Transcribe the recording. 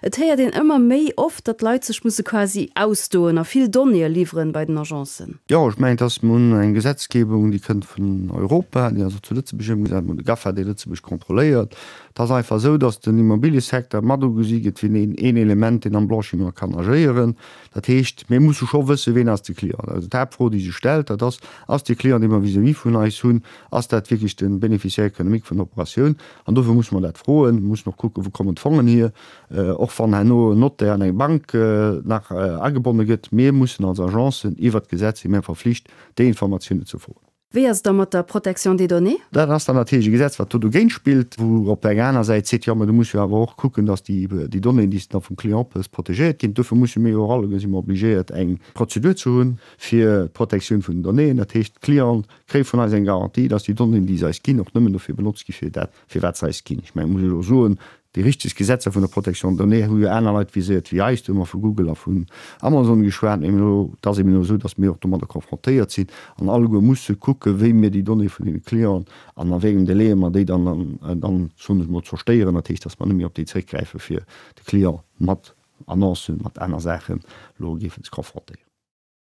Et héiert een ëmmer méi oft, datt Leit sech musse quasi ausdoen a vill Donnéeë liwweren bei den Agencen. Jo, ech mengen, et ass, mir hunn eng Gesetzgebung, déi kënnt vun Europa, déi ass och zu Lëtzebuerg ëmgesat. Mir hunn de GAFA, dee Lëtzebuerg kontrolléiert. Et ass einfach esou, datt den Immobiliësecteur mat ugesi gëtt wéi een een Element, deen am Blanchiment kann agéieren. Dat heescht, mir musse scho wëssen, ween ass de Client. Also d'Haaptfro, déi sech stellt, dat ass, Ass dee Client, dee mer vis-à-vis vun eis hunn, ass dat wierklech de Bénéficiaire économique vun der Operatioun? An dofir musse mer dat froen. Mir mussen och kucken, wou kommen d'Fongen hier, och wann herno en Notaire an eng Bank nach agebonne gëtt. Mir mussen als Agencen iwwert d'Gesetz si mir verflicht, déi Informatiounen ze froen. Wéi ass et da mat der Protection des données? Dat ass dann natierlech e Gesetz, wat do dogéint spillt, wou op der enger aner Säit seet, jo, mä du muss jo awer och kucken, dass déi Donnéeën, déi s de da vum Client hues, protegéiert ginn. Dofir musse mir jo och alleguer, si mer obligéiert, eng Prozedur ze hunn fir d'Protektioun vun den Donnéeën. Dat heescht, d'Cliente kréie vun eis eng Garantie, dass déi Donnéeën, déi se eis ginn, och nëmmen dofir benotzt gi fir dat, firwat se eis ginn. Ech mengen, muss ech elo soen, Déi richteg Gesetzer vun der Protection des données hu jo aner Leit viséiert wéi eis. Do hu mer vu Google a vun Amazon geschwat. Mee elo, et ass eben elo esou, datt mir och domadder confrontéiert sinn an alleguer musse kucken, wéi mir déi Donnéeë vun deene Clienten an a wéi engem Délai mer déi dann, dann soen ech emol, zerstéieren. Dat heescht, datt mer net méi op déi zréckgräife fir de Client mat Annoncen, mat aner Saachen elo géifen ze confrontéieren.